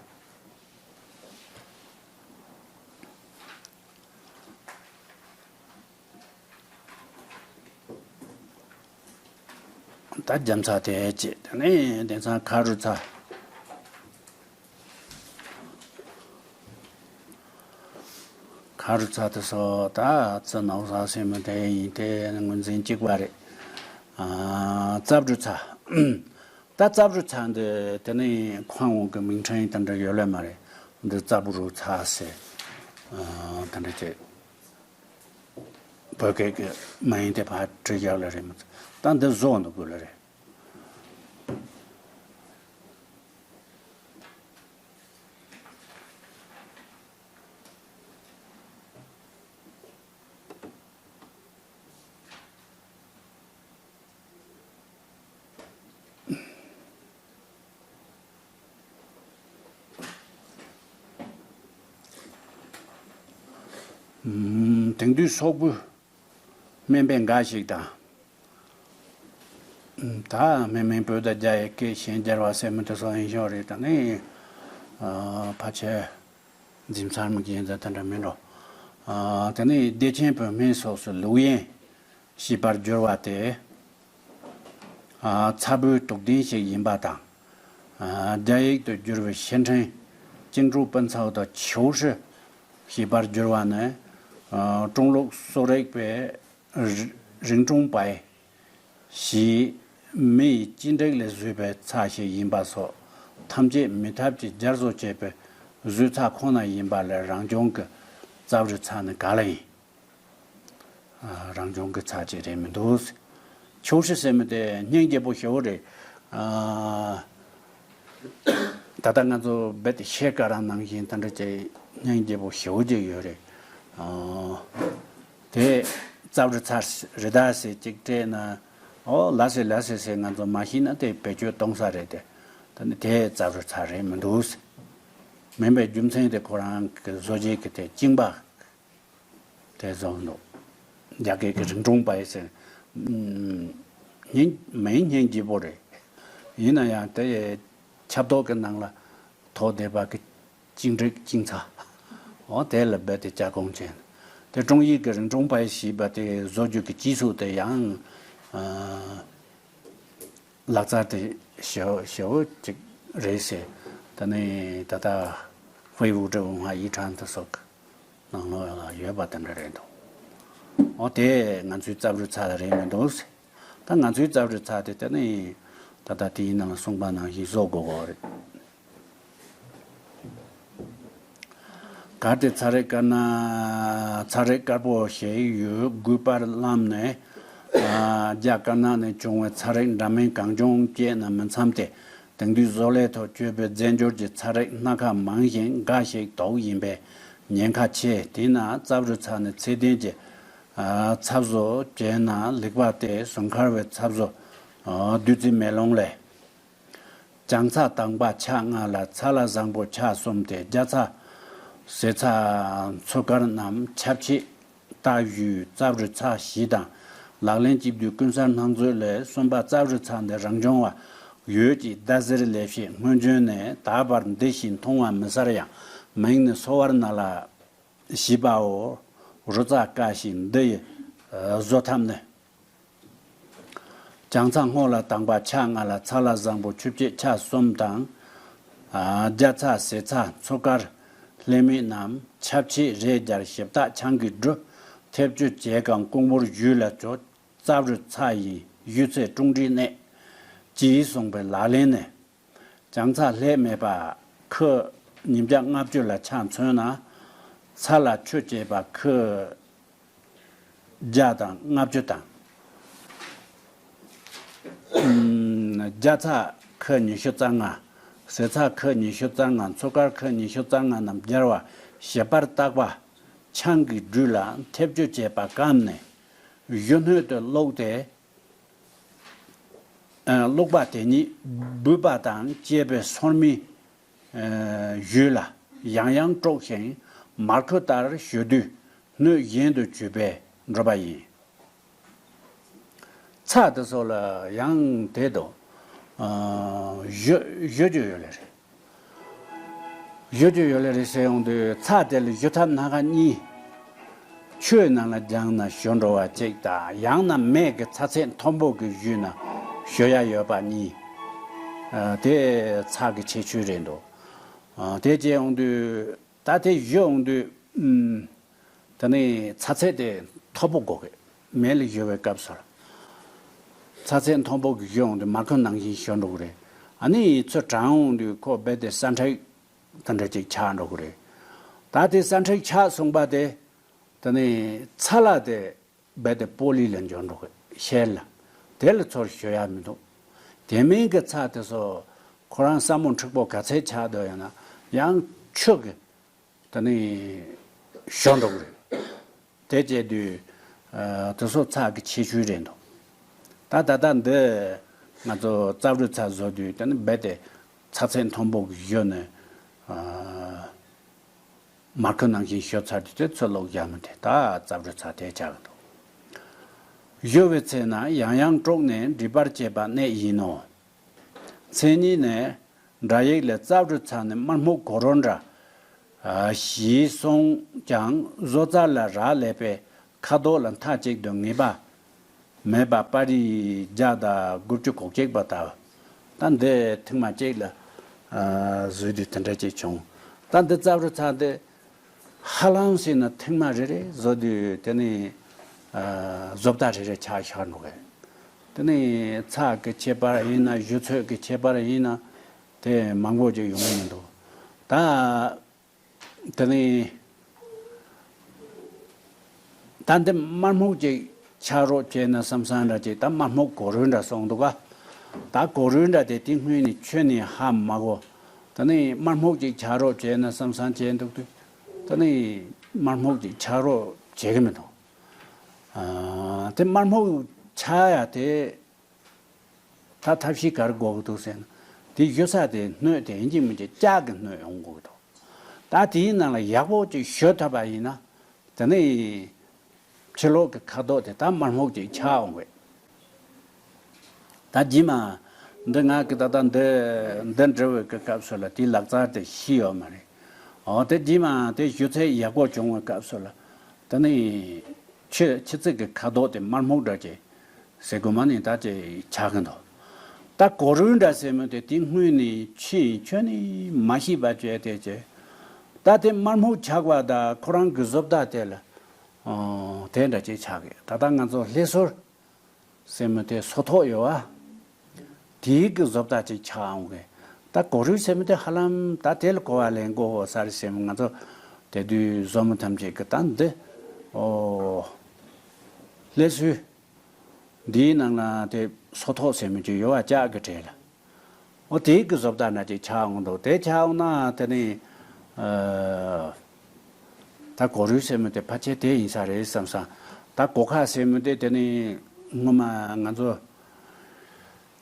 ད་རྒྱ་མཚོ་དེ་བྱས། དེ་ནས་དེང་སང་ཁ་རུ་ཚྭ། ཁ་རུ་ཚྭ་དེ་སོ་ད་ཙི་ནོག་ས་སེ་མི་དེ་ཡིན། དེ་ངོས་འཛིན་གཅིག་པ་རེད། ཨ་རྩབ་རུ་ཚྭ། ད་རྩབ་རུ་ཚྭ་འདི་དེ་ནས་ཁོང་གི་མིང་ཁྲིན་དེ་འདྲ་ཡོད་ལེ་མ་རེད། འདི་རྩབ་རུ་ཚྭ་ཟེར། ཨ་དེ་འདྲ་བྱས། བོད་སྐད་ཀྱི་མིང་དེ་ཕར་བྲིས་རྒྱག་ལེ་རེད་མི་ཚོ། ད་འདི་བཟོ་འདུག་དགོས་ལེ་རེད། ཨུམ། དེང་དུས་སོག་པོའི་སྨན་པ་འགའ་ཞིག་དང་། ད་སྨན་མིང་བོད་དང་རྒྱ་ཡི་སྐད་གཞན་སྦྱར་བ་ཟེར་མི་དེ་སོགས་ཡིན་ཤོག་རེད། ད་ནི་ཨ་ཕལ་ཆེར་འཛིན་ཚར་མི་གྱིན་ད་དེ་འདྲ་མིན་འགྲོ། ཨ་དེ་ནི་བདེ་ཆེན་བོད་སྨན་སོགས་སུ་ལུགས་ཡན་ཞེས་པར་བསྒྱུར་བ་དེ། ཨ་ཚྭ་བོའི་དུག་ལྡན་ཞིག་ཡིན་པ་དང་། ཨ་རྒྱ་ཡིག་ཏུ་བསྒྱུར་བའི་ཤིན་ཁྲིན་ཅིང་ཀྲུའུ་པུན་ཚའོ་དང་ཆིའུ་ཧྲི་ཞེས་པར་བསྒྱུར་བ་ནི། ཨ་ཀྲུང་ལུགས་གསོ་རིག་པའི་རིང་ཀྲུང་པའེ་ཞེས་མི་ཡི་གཅེས་འགྲིག་ལས་བཟོས་པའི་ཚྭ་ཞིག་ཡིན་པ་སོགས་ཐམས་ཅད་མེད་ཐབས་ཀྱིས་སྦྱར་བཟོ་བྱས་པའི་བཟོས་ཚྭ་ཁོ་ན་ཡིན་པ་ལས་རང་བྱུང་གི་རྩབ་རུ་ཚྭ་ནི་ག་ལ་ཡིན། ཨ་རང་བྱུང་གི་ཚྭ་ཅིག་རེད་མི་འདུག། ཆིའུ་ཧྲི་ཟེར་མི་དེ་སྙིང་རྗེ་པོ་ཞེ་པོ་རེད། ཨ་ད་ལྟ་ང་ཚོ་རྦད་དེ་ཤེལ་དཀར་ར་ནང་བཞིན་དེ་འདྲ་ཅིག་སྙིང་རྗེ་པོ་ཞེ་པོ་ཅིག་ཡོད་རེད། ཨ་དེ་རྩབ་རུ་ཚྭ་རེད་ད་ཟེར་ཅིག་སྤྲད་ན། ཨོ་ལགས་སེ་ལགས་སེ་ཟེར། ང་ཚོ་མ་ཤེས་ན་དེ་བེད་སྤྱོད་གཏོང་ས་རེད་དེ། ད་ནི་དེ་རྩབ་རུ་ཚྭ་རེད་མི་འདུག་ཟེར། མིན་པའི་རྒྱུ་མཚན་དེ་ཁོ་རང་གི་བཟོ་བྱེད་ཀྱི་དེ་གཅིན་པ། དེ་བཟོ་འདུག། རྒྱ་སྐད་ཀྱི་རིང་ཀྲུང་པའེ་ཟེར། ཨུམ། སྙིང་མིང་སྙིང་རྗེ་པོ་རེད། ཡིན་ན་ཡང་དེ་ཡི་ཆབ་ཏོག་གི་ནང་ལ་ཐོགས་བསྡད་པ་གི་གཅིན་འགྲིག་གཅིན་ཚྭ། འོ་དེ་ལ་རྦད་དེ་ལྕགས་གོང་ཅན། དེ་ཀྲུང་ཡིག་གི་རིང་ཀྲུང་པའེ་ཞེས་པ་དེ་བཟོ་རྒྱུ་གི་སྤྱི་ཚོགས་དེ་ཡང་། ཨ། ལག་རྩལ་དེ་ཞེ་པོ་ཞེ་པོ་ཅིག་རེད་ཟེར། ད་ནི་ད་ལྟ་དཔེ་འུ་ཀྲི་འུ་ཧ་ཡིག་ཕྲེང་དེ་སོགས་ཀྱི་ནང་ལོགས་ལ་ཡོད་པ་དེ་འདྲ་རེད་འདུག། འོ་དེ་ང་ཚོའི་རྩབ་རུ་ཚྭ་རེད་མི་འདུག་ཟེར། ད་ང་ཚོའི་རྩབ་རུ་ཚྭ་དེ་ད་ནི་ད་ལྟ་དེའི་ནང་ལ་གསུངས་པ་ནང་བཞིན་བཟོ་དགོས་དགོས་རེད། གལ་ཏེ་ཚྭ་རིགས་དཀར་ནག་ཚྭ་རིགས་དཀར་པོ་ཞིག་ཡོད་དགོས་པར་རློམ་ནས། ཨ་རྒྱ་དཀར་ནག་ནས་བྱུང་བའི་ཚྭ་རིགས་འདྲ་མིན་གང་བྱུང་སྤྱད་ན་མི་འཚམ་སྟེ། དེང་དུས་བཟོ་ལས་ཐོག་སྤྱོད་པའི་རྫས་འགྱུར་གྱི་ཚྭ་རིགས་སྣ་ཁ་མང་ཞིང་འགའ་ཞིག་དུག་ཡིན་པས་ཉེན་ཁ་ཆེ། དེས་ན་རྩབ་རུ་ཚྭ་ནི་ཚད་ལྡན་གྱི་ ཚབ་བཟོ་བྱས་ན་ལེགས་པ་སྟེ། ཟུང་འཁར་བའི་ཚབ་བཟོ་བདུད་རྩི་མེ་ལོང་ལས། བྱང་ཚ་དང་པ་ཕྱག་སྔ་ལ། ཚ་ལ་བཟང་པོ་ཕྱག་གསུམ་སྟེ། རྒྱ་ཚ། ཟེ་ཚ། མཚོ་དཀར་རྣམས་ཆབ་ཕྱེད་རྟ་བཞུས་རྩ་བྲོ་ཚ་བཞི་དང་། ལག་ལེན་བཅུ་བདུན་ཀུན་གསལ་སྣང་མཛོད་ལས། གསུམ་པ་རྩ་བྲོ་ཚ་འདི་རང་བྱུང་བ། འོད་ཀྱི་ཟླ་ཟེར་ལེགས་བཤད་སྔོན་བྱོན་ནས། ད་བར་འདི་བཞིན་མཐོང་བ་མི་གསལ་ཡང་། མིང་ནི་སོ་བར་ན་ལ་བཞི་པའོ། རོ་ཙ་ཀ་ཞིག་འདི་ཡི་བཟོ་ཐབས་ནི། བྱང་ཚ་སྔོ་ལ་དང་པ་ཕྱག་སྔ་ལ། ཚ་ལ་བཟང་པོ་ཆུ་བཅད་ཕྱག་གསུམ་དང་། རྒྱ་ཚ་ཟེ་ཚ་མཚོ་དཀར་ལྷད་མེད་རྣམས། ཆབ་ཕྱེད་རེ་བརྒྱར་ཞིབ་བརྟག་ཆང་གིས་བྲུ། མཐེབ་ཀྱུ་བྱས་གང་ཀོང་བུར་བཞུས་ལ་བྱོ། རྩ་བྲོ་ཚ་ཡི་བཞུ་ཚད་ཀྲུང་སྒྲིག་གནད། ཅེས་གསུངས་པའི་ལག་ལེན་ནི། བྱང་ཚ་ལྷད་མེད་པ་ཁི་ཉིས་བརྒྱ་ལྔ་བཅུ་ལ་ཆ་མཚོན་ན། ཚ་ལ་ཆུ་བཅད་པ་ཁི་བརྒྱ་དང་ལྔ་བཅུ་དང་། རྒྱ་ཚ་ཁི་ཉི་ཤུ་རྩ་ལྔ། ཟེ་ཚ་ཁི་ཉི་ཤུ་རྩ་ལྔ། མཚོ་དཀར་ཁི་ཉི་ཤུ་རྩ་ལྔ་རྣམས་སྦྱར་བ་ཞིབ་པར་བརྟག་པ། ཆང་གིས་བྲུས་ལ་མཐེབ་ཀྱུ་བཅས་པ་སྐམ་ནས་བཞུ་སྣོད་དུ་བླུགས་ཏེ། བླུགས་པ་དེ་ཉིད་སྦུད་པ་དང་བཅས་པའི་སོར་མོས་བཞུས་ལ་ཡང་ཡང་དཀྲོགས་ཤིང་མར་ཁུ་ལྟར་བཞུ་དུས་སྣོད་གཞན་དུ་འཇུ་བས་འགྲུབ་པ་ཡིན། ཚ་དེ་ཚོ་ལ་ཡང་དེ་དང་བཞུ་བཞུ་རྒྱུ་ཡོད་ལེ་རེད། བཞུ་རྒྱུ་ཡོད་ལེ་རེད་ཟེར་ཡོང་དུས། ཚ་དེ་ལ་བཞུ་ཐབས་སྣ་ཁ་གཉིས། ཆུའི་ནང་ལ་སྦྱངས་ན་བཞུ་འགྲོ་བ་གཅིག་དང་། ཡང་ན་མེ་གི་ཚ་ཚད་མཐོན་པོ་གིས་བཞུས་ན་བཞུ་ཡ་ཡོད་པ་གཉིས། ཨ། དེ་ཚ་གི་ཁྱད་ཆོས་རེད་འདུག། ཨ། དེ་བྱས་ཡོང་དུས། ད་དེ་བཞུ་ཡོང་དུས། ཨུམ། དེ་ནས་ཚ་ཚད་དེ་མཐོ་པོ་དགོས་གི། མེ་ལ་བཞུ་བའི་སྐབས་སུ་ཚ་ཚད་མཐོན་པོ་གིས་བཞུ་ཡོང་དུས་མར་ཁུ་ནང་བཞིན་བཞུ་འགྲོ་གི་རེད། ཨ་ནི་ཚུར་དྲངས་ཡོང་དུས་ཁོ་རྦད་དེ་སྲ་མཁྲེགས་དེ་འདྲ་ཅིག་ཆགས་འགྲོ་གི་རེད། ད་དེ་སྲ་མཁྲེགས་ཆགས་སོང་པ་དེ། དེ་ནས་ཚ་ལ་དེ་རྦད་དེ་པོ་ལི་ལ་འགྱུར་འགྲོ་གི། ཤེལ་ལ། དེ་ལ་ཚུར་བཞུ་ཡ་མི་འདུག། དེ་མིན་གྱི་ཚ་དེ་ཚོ་ཁོ་རང་སྲ་མོ་མཁྲེགས་པོ་ག་ཚད་ཆགས་འདུག་ཡང་ན་ཡང་ཆུ་གི། དེ་ནས་བཞུ་འགྲོ་གི་རེད། དེ་བྱས་དུས། ཨ། དེ་ཚོ་ཚ་གི་ཁྱད་ཆོས་རེད་འདུག། ད་ད་ལྟ་འདི་ང་ཚོ་རྩ་བྲོ་ཚ་བཟོ་དུས་དེ་ནི་རྦད་དེ་ཚ་ཚད་མཐོན་པོ་གིས་བཞུ་ནས། ཨ། མར་ཁུ་ནང་བཞིན་བཞུ་ཚར་དུས་དེ་ཚུར་བླུགས་བཞག་མི་དེ་ད་རྩ་བྲོ་ཚ་དེ་ཆགས་ཀྱི་འདུག། བཞུ་བའི་ཚེ་ན་ཡང་ཡང་དཀྲོགས་ནས་འགྲིག་པར་བྱེད་པ་གནད་ཡིན་ནོ། མཚན་ཉིད་ནས། འདྲ་ཡིག་ལས་རྩ་བྲོ་ཚ་ནི་དམར་སྨུག་གོ་རོ་འདྲ། ཨ། ཞེས་གསུངས་ཀྱང་བཟོ་རྩལ་ལ་རག་ལས་པས་ཁ་དོག་ལ་མཐའ་གཅིག་ཏུ་ངེས་པ་མེད་པ། པར་རིས་བརྒྱ་དང་དགུ་བཅུ་གོ་གཅིག་པ་ལྟ་བུ། ད་འདི་ཐེངས་མ་གཅིག་ལ། ཨ། བཟོས་དུས་དེ་འདྲ་ཅིག་བྱུང་། ད་འདི་རྩ་བྲོ་ཚ་འདི། ཧ་ལམ་ཟེར་ན་ཐེངས་མ་རེ་རེ་བཟོ་དུས་དེ་ནི། ཨ། བཟོ་ལྟ་རེ་རེ་ཆགས་ཤར་འགྲོ་གི། དེ་ནི་ཚ་གི་ཁྱད་པར་ཡིན་ན། བཞུ་ཚོད་ཀྱི་ཁྱད་པར་ཡིན་ན། དེ་མང་པོ་ཅིག་ཡོང་གི་མི་འདུག། ད་དེ་ནི་ད་འདི་དམར་སྨུག་ཅིག་ཆགས་རོགས་བྱས་ན་བསམ་བསམ་འདྲ་ཅིག། ད་དམར་སྨུག་གོ་རོ་འདྲ་སོང་འདུག་ག། ད་གོ་རོ་འདྲ་དེ་དེ་སྔོན་ནས་ཁྱོན་ནས་ཧ་མ་གོ། ད་ནི་དམར་སྨུག་ཅིག་ཆགས་རོགས་བྱས་ན་བསམ་བསམ་བྱས་འདུག་དུས། ད་ནི་དམར་སྨུག་ཅིག་ཆགས་རོགས་བྱེད་གི་མི་འདུག། ཨ། དེ་དམར་སྨུག་ཆགས་ཡ་དེ། ད་ཐབས་ཤེས་ག་རེ་དགོས་ཀྱི་འདུག་ཟེར་ན། དེ་བཞུ་ས་དེ་སྣོད་དེ་ཡིན་གཅིག་མིན་གཅིག་ལྕགས་ཀྱི་སྣོད་ཡོང་དགོས་ཀྱི་འདུག། ད་དེའི་ནང་ལ་ཡག་པོ་ཅིག་བཞུ་ཐུབ་པ་ཡིན་ན། དེ་ནི་ཕྱི་ལོགས་ཀྱི་ཁ་དོག་དེ་ད་དམར་སྨུག་ཅིག་ཆགས་འོང་བས། ད་རྗེས་མ་འདི་ང་གི་ད་ལྟ་འདི་འདི་འབྲི་བའི་གི་སྐབས་སུ་ལ་དེའི་ལག་རྩལ་དེ་ཤེས་ཡོད་མ་རེད། འོ། དེ་རྗེས་མ་དེ་བཞུ་ཚད་ཡག་པོ་བྱུང་བའི་སྐབས་སུ་ལ། དེ་ནི་ཕྱི་ཕྱི་ཚིག་གི་ཁ་དོག་དེ་དམར་སྨུག་འདྲ་ཅིག་ཟེར་དགོས་མ་ནི་ད་ཅིག་ཆགས་ཀྱི་འདུག། ད་གོ་རུལ་འདྲ་ཟེར་མི་དེ་དེ་སྔོན་ནས་ཕྱིན་ཁྱོན་ནས་མ་ཤེས་པ་བྱས་ཏེ་ཅིག། ད་དེ་དམར་སྨུག་ཆགས་པ་ད་ཁོ་རང་གི་བཟོ་ལྟ་དེ་ལ། ཨོ། དེ་འདྲ་ཅིག་ཆགས་ཀྱི། ད་ལྟ་ང་ཚོ་ལྷ་གསོལ་ཟེར་མི་དེ་སོ་ཐོག་ཡོད་བ། དེའི་གི་བཟོ་ལྟ་ཅིག་ཆགས་འོང་གི། ད་གོ་རུལ་ཟེར་མི་དེ་ཧ་ལམ་ད་དེ་ལ་གོ་བ་ལེན་དགོས་ས་རེད་ཟེར་མི། ང་ཚོ་དེ་དུས་བཟོ་མི་ཐམས་ཅད་ཀྱི་ད་འདི། ཨོ། ལྷ་གསོལ། འདིའི་ནང་ལ་དེ་སོ་ཐོག་ཟེར་མི་ཅིག་ཡོད་བ། ལྕགས་ཀྱི་གྲས་ལ། འོ། དེའི་གི་བཟོ་ལྟ་འདྲ་ཅིག་ཆགས་འོང་འདུག། དེ་ཆགས་འོང་ན་དེ་ནི། ཨ། ད་གོ་རུལ་ཟེར་མི་དེ་ཕལ་ཆེར་དེ་ཡིན་ས་རེད་བསམ་ས། ད་སྒོ་ཁ་ཟེར་མི་དེ་དེ་ནི་སྔོན་མ་ང་ཚོ་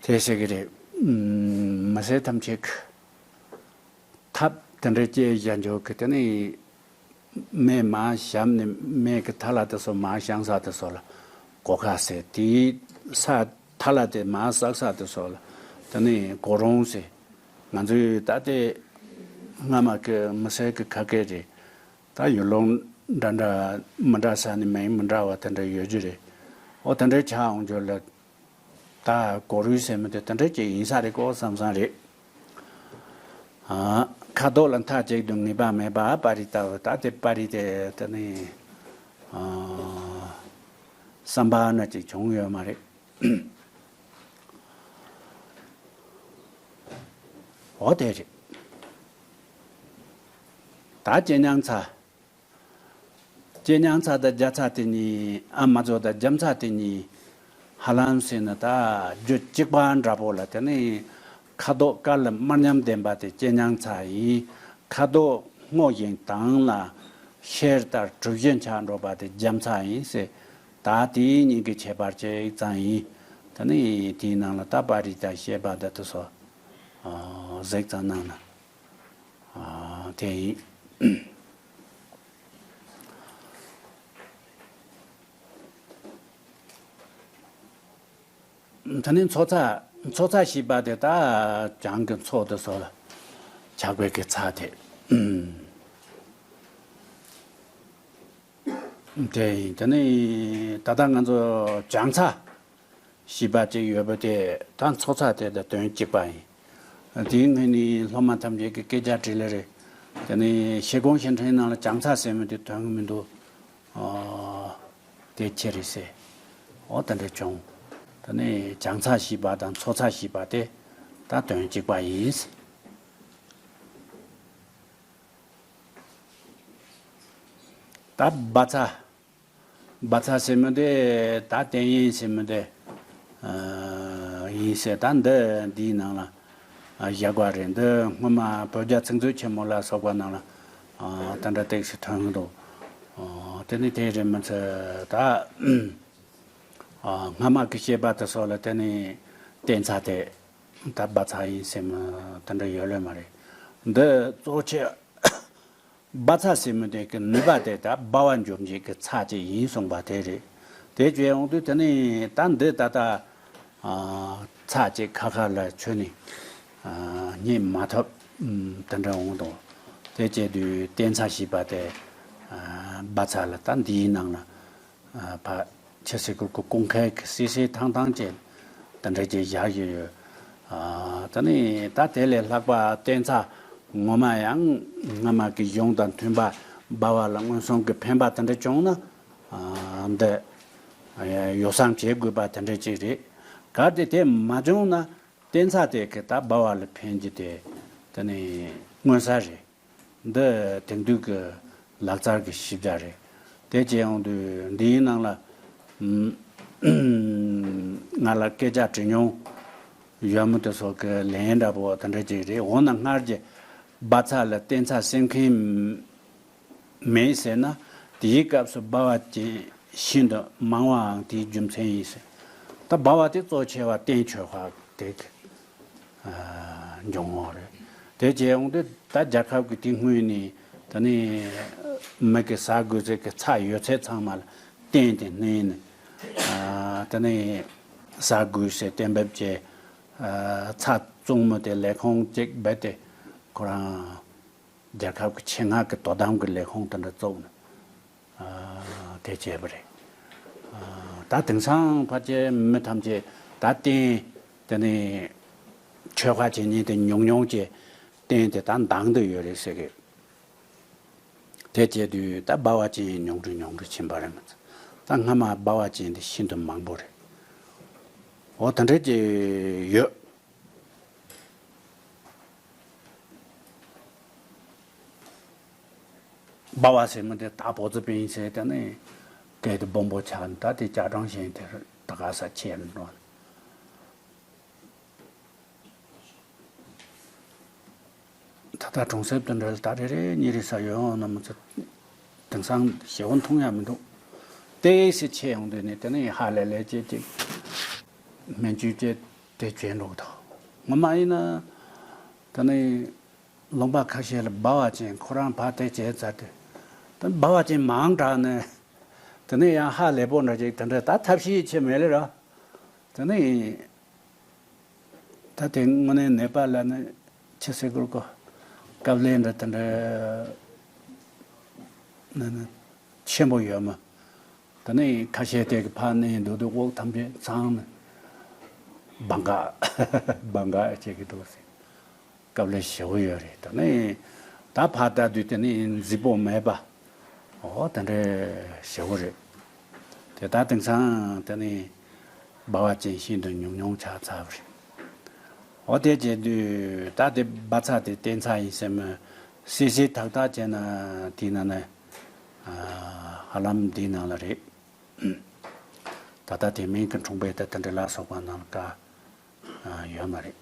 དེ་ཟེར་གི་རེད། མི་སེར་ཐམས་ཅད་ཀྱི་ཐབ་དེ་འདྲ་སྐྱེལ་བཞག་འཇོག་གི་དེ་ནི་མེ་མར་བཞག་ནས་མེ་གི་ཐལ་དེ་ཚོ་མར་བཞེངས་ས་དེ་ཚོ་ལ་སྒོ་ཁ་ཟེར། དེའི་ས་ཐལ་དེ་མར་བསགས་ས་དེ་ཚོ་ལ་དེ་ནི་སྒོ་རོང་ཟེར། ང་ཚོའི་ད་ལྟའི་སྔ་མ་གི་མི་སེར་གི་ཁ་སྐད་རེད། ད་ཡུལ་ལུང་འདྲ་འདྲ་མི་འདྲ་ས་ནས་མིང་མི་འདྲ་བ་དེ་འདྲ་ཡོད་རྒྱུ་རེད། ཨོ་དེ་འདྲ་ཆགས་འོང་རྒྱུ་ལ། ད་སྒོ་རུས་ཟེར་མི་དེ་དེ་འདྲ་ཅིག་ཡིན་ས་རེད་ཀོ་བསམ་བསམ་རེད། ཨ། ཁ་དོག་ལ་མཐའ་གཅིག་ཏུ་ངེས་པ་མེད་པ་པར་རིས་ལྟ་བུ། ད་དེ་པར་རིས་དེ་དེ་ནི་ཨ། བསམ་པ་ན་ཅིག་བྱུང་ཡོད་མ་རེད། འོ་དེ་རེད། ད་ལྕེ་མྱང་ཚ། ལྕེ་མྱང་ཚ་དང་རྒྱ་ཚ་དེ་གཉིས། ཨ་མ་ཚོ་དང་རྒྱ་ཚ་དེ་གཉིས་ཧ་ལམ་ཟེར་ན་ད་རྒྱུ་གཅིག་པ་འདྲ་པོ་ལ། དེ་ནི་ཁ་དོག་དཀར་ལ་དམར་མཉམ་ལྡན་པ་དེ་ལྕེ་མྱང་ཚ་ཡིན། ཁ་དོག་སྔོ་ཞིང་དྭངས་ལ་ཤེལ་ལྟར་གྲུ་བཞི་ཆགས་འགྲོ་བ་དེ་རྒྱ་ཚ་ཡིན་ཟེར། ད་དེའི་གཉིས་ཀྱི་ཁྱད་པར་གཅིག་ཙམ་ཡིན། དེ་ནི་དེའི་ནང་ལ་ད་པར་རིས་དང་བཤད་པ་དེ་ཚོ་གཟིགས་ཙམ་གནང་ན། ཨ། དེ་ཡིན། ད་ནི་མཚོ་ཚ། མཚོ་ཚ་ཞེས་པ་དེ་ད་བྱང་གི་མཚོ་དེ་ཚོ་ལ་ཆགས་པའི་གི་ཚ་དེ། དེ་ཡིན། དེ་ནི་ད་ལྟ་ང་ཚོ་བྱང་ཚ་ཞེས་པ་ཅིག་ཡོད་པ་དེ་ད་མཚོ་ཚ་དེ་དང་དོན་གཅིག་པ་ཡིན། དེའི་སྔོན་ནས་སློབ་མ་ཐམས་ཅད་ཀྱིས་སྐད་ཆ་དྲིས་ལེ་རེད། དེ་ནས་ཤེལ་སྒོང་ཞིང་ཕྲན་ནང་ལ་བྱང་ཚ་ཟེར་མི་དེ་ཐོན་གི་མི་འདུག་ཨ། དེ་ཅི་རེད་ཟེར། འོ་དེ་འདྲ་བྱུང་། དེ་ནས་བྱང་ཚ་ཞེས་པ་དང་མཚོ་ཚ་ཞེས་པ་དེ་ད་དོན་གཅིག་པ་ཡིན། ད་སྦ་ཚ། སྦ་ཚ་ཟེར་མི་དེ་ད་བསྟན་ཡིན་ཟེར་མི་དེ་ཨ་ཡིན་ཟེར། ད་འདི་འདིའི་ནང་ལ་ཨ་བཞག་པ་རེད། འདི་སྔོན་མ་བོད་རྒྱ་ཚིག་མཛོད་ཆེན་མོ་ལ་སོགས་པ་ནང་ལ་ཨ་དེ་འདྲ་ཏོག་ཙམ་ཐོན་གི་འདུག་ཨ་དེ་ནི་དེ་རེད་མི་ཚད་ད། ཨ་སྔ་མ་གི་བཤད་པ་དེ་སོགས་ལ་དེ་ནི་བསྟན་ཚ་དེ་ད་སྦ་ཚ་ཡིན་ཟེར་མི་དེ་འདྲ་ཡོད་ལོས་མ་རེད། འདི་གཙོ་ཆེ་སྦ་ཚ་ཟེར་མི་དེ་གི་ནུས་པ་དེ་ད་སྦ་བ་འཇོམས་བྱེད་ཀྱི་ཚ་ཅིག་ཡིན་གསུངས་པ་དེ་རེད། དེ་བྱས་ཡོང་དུས་དེ་ནི་ད་འདི་ད་ལྟ་ཨ་ཚ་ཅིག་ཁ་ཁ་ལ་ཆོད་ནས་ཨ་རྙེད་མ་ཐུབ་དེ་འདྲ་འོང་དང་། དེ་བྱས་དུས་བསྟན་ཚ་ཞེས་པ་དེ་ཨ་སྦ་ཚ་ལ་ད་འདིའི་ནང་ལ་ཨ་ཕ་ཆེ་སེ་ཁུ་ཁུ་ཀུང་ཁའི་གི་སི་སི་ཐང་ཐང་ཅན་དེ་འདྲ་ཅིག་བཞག་ཡོད་ཡོད། ཨ་ད་ནི་ད་དེ་ལས་ལྷག་པ་བསྟན་ཚ་ངོ་མ་ཡང་སྔ་མ་གི་གཞུང་དང་མཐུན་པ་སྦ་བ་ལ་མངོན་སུམ་གྱི་ཕན་པ་དེ་འདྲ་བྱུང་ན་ཨ་འདི་ཡོ་བསྲང་བྱེད་དགོས་པ་དེ་འདྲ་ཅིག་རེད། གལ་ཏེ་དེ་མ་བྱུང་ན་བསྟན་ཚ་དེ་གི་ད་སྦ་བ་ལ་ཕན་རྒྱུ་དེ་དེ་ནི་མངོན་གསལ་རེད། འདི་དེང་དུས་ཀྱི་ལག་རྩལ་གྱི་ཞིབ་ཆ་རེད། དེ་བྱས་ཡོང་དུས་འདིའི་ནང་ལ་ང་ལ་སྐད་ཆ་དྲི་མྱོང་ཡོད་མི་དེ་ཚོ་གི་ལན་འདྲ་པོ་དེ་འདྲ་ཅིག་རེད། འོ་ན་སྔར་གྱི་སྦ་ཚ་ལ་བསྟན་ཚ་སེམས་མཁན་མེད་ཟེར་ན། དེའི་སྐབས་སུ་སྦ་བ་ཅན་ཤིན་ཏུ་མང་བའང་དེའི་རྒྱུ་མཚན་ཡིན་ཟེར། ད་སྦ་བ་དེ་གཙོ་ཆེ་བ་བསྟན་ཆོས་པ་དེ་གི་འབྱུང་བ་རེད། དེ་བྱས་ཡོང་དུས་ད་རྒྱལ་ཁབ་ཀྱི་དེ་སྔོན་ནས་ད་ནི་མི་གི་ཟ་དགོས་ཚད་ཀྱི་ཚྭ་ཡོད་ཚད་ཚང་མ་ལ་བསྟན་དེ་བསྣན་ནས་ད་ནི་ཟ་དགོས་ཟེར་གཏན་འབེབས་བྱས། ཚྭ་བཙོང་མི་དེ་ལས་ཁུངས་གཅིག་རྦད་དེ་ཁོ་རང་རྒྱལ་ཁབ་ཀྱི་ཆེད་མངགས་ཀྱི་དོ་དམ་གྱི་ལས་ཁུངས་དེ་འདྲ་བཙུགས་ནས། ཨ་དེ་བྱས་པ་རེད། ཨ་ད་དེང་སང་ཕལ་ཆེར་མི་ཐམས་ཅད་ད་བསྟན་དེ་ནས་ཆོལ་ཁ་བྱེད་མཁན་དེ་ཉུང་ཉུང་བྱས་བསྟན་དེ་ད་འདང་དུ་ཡོད་རེད་ཟེར་གི། དེ་བྱས་དུས་ད་སྦ་བ་ཅན་ཉུང་རུ་ཉུང་རུ་ཕྱིན་པ་རེད་མ་ཚད། ད་སྔ་མ་སྦ་བ་ཅན་དེ་ཤིན་ཏུ་མང་པོ་རེད། འོ་དེ་འདྲ་ཅིག་ཡོད། སྦ་བ་ཟེར་མི་དེ་ད་བོ་ཙི་པིན་ཟེར་དེ་ནི་སྐད་དེ་སྦོམ་པོ་ཆགས་ནས། ད་དེ་ཅ་ཀྲང་ཞིང་དེ་ད་ག་ས་ཆེ་ནོ། ད་ལྟ་གྲོང་གསེབ་དེ་འདྲ་ལ་ད་རེ་རེ་གཉིས་རེ་ས་ཡོད་ཡོང་ན་མི་ཚེ་དེང་སང་ཞེ་བོ་མཐོང་ཡ་མི་འདུག་ཏོག་ཙམ་ཆད་ཡོང་དུས་ནས་དེ་ནས་ཧ་ལས་ལས་བྱས་ཅིག་སྨན་བཅོས་བྱས་དེ་བྱས་འགྲོ་གི་འདུག་ངོ་མ་ཡིན་ན་དེ་ནས་ལུང་པ་ཁ་ཤས་ལ་སྦ་བ་ཅན་ཁོ་རང་ཕར་དེ་བྱས་ཚར་དུས་དེ་སྦ་བ་ཅན་མང་དྲགས་ནས་དེ་ནས་ཡང་ཧ་ལས་པོ་འདྲ་ཅིག་དེ་འདྲ་ད་ཐབས་ཤེས་བྱེད་མེད་ལེ་ར། དེ་ནས། ད་དེ་དངོས་གནས་ནད་པ་ལ་ནི་ཆི་ཟེར་དགོས་གོ། སྐབས་ལས་འདྲ་དེ་འདྲ་ནི་ནི་ཆེན་པོ་ཡོད་མ། དེ་ནས་ཁ་ཤས་དེ་གི་ཕར་ནས་འདུག་འདུག་དབུགས་ཐམས་ཅད་ཚང་ནས་སྦང་ག་སྦང་ག་བྱེད་ཀྱི་འདུག་ཟེར། སྐབས་ལས་ཞེ་བོ་ཡོད་རེད། དེ་ནས་ད་ཕར་ལྟ་དུས་དེ་ནས་མཛེས་པོ་མེད་པ། ཨོ་དེ་འདྲ་ཞེ་བོ་རེད། དེ་ད་དེང་སང་དེ་ནས་སྦ་བ་ཅན་ཤིན་ཏུ་ཉུང་ཉུང་ཆགས་ཚར་བ་རེད། ཨོ་དེ་བྱས་དུས་ད་དེ་སྦ་ཚ་དེ་བསྟེན་ཚ་ཡིན་ཟེར་མོད། སིལ་སིལ་ཐག་ཐག་བྱས་ན་དེའི་ནང་ན་ཧ་ལམ་འདིའི་ནང་ལ་རེད། ད་ལྟ་དེ་སྨན་གྱི་འཁྲུངས་པའི་ད་དེ་འདྲ་ལ་སོགས་པ་ནང་ལ་ཀ་ཡོད་མ་རེད།